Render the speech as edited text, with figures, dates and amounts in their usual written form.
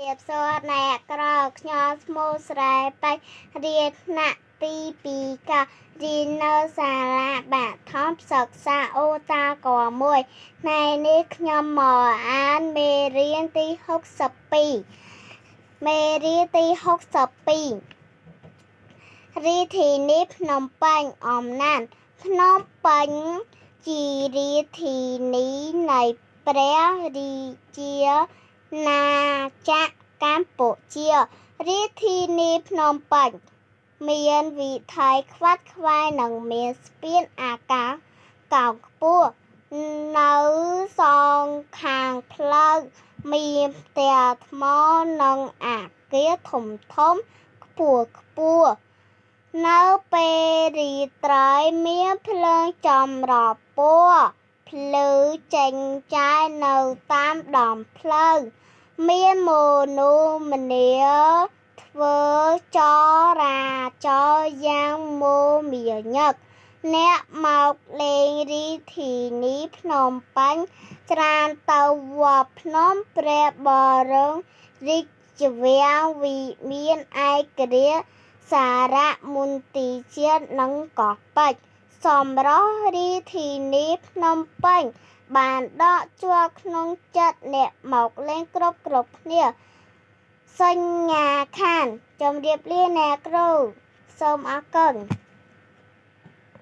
រាបសួរអ្នកក្រខ្ញុំឈ្មោះស្រែពេជ្ររៀនថ្នាក់ទី2ករៀននៅសាលាបាក់ថំសិក្សាអូតាកមួយថ្ងៃនេះខ្ញុំមកអានមេរៀនទី62មេរៀនទី62រាជធានីភ្នំពេញអំណានភ្នំពេញជារាជធានីនៃព្រះរាជាណាចក្រកម្ពុជារាជធានីភ្នំពេញមានវិថីខ្វាត់ខ្វែងនិងមានស្ពានអាកាសកោងខ្ពស់នៅសងខាងផ្លូវមានផ្ទះថ្មនិងអាគារធំធំខ្ពស់ខ្ពស់នៅពេលរាត្រីមានភ្លើងចម្រុះពណ៌ភ្លឺចេញចាយនៅតាមដងផ្លូវមានមនុស្សម្នាធ្វើចរាចរយ៉ាងមមាញឹកអ្នកមកលេងរាជធានីភ្នំពេញច្រើនទៅវត្តភ្នំព្រះបរមរាជវាំងវិមានឯករាជ្យសារមន្ទីរជាតិនិងកោះពេជ្រសម្រស់រាជធានីភ្នំពេញបានដកជាប់ក្នុងចិត្តអ្នកមកលេងគ្រប់គ្រប់គ្នាសញ្ញាខានជំរាបលាអ្នកគ្រូសូមអរគុណ។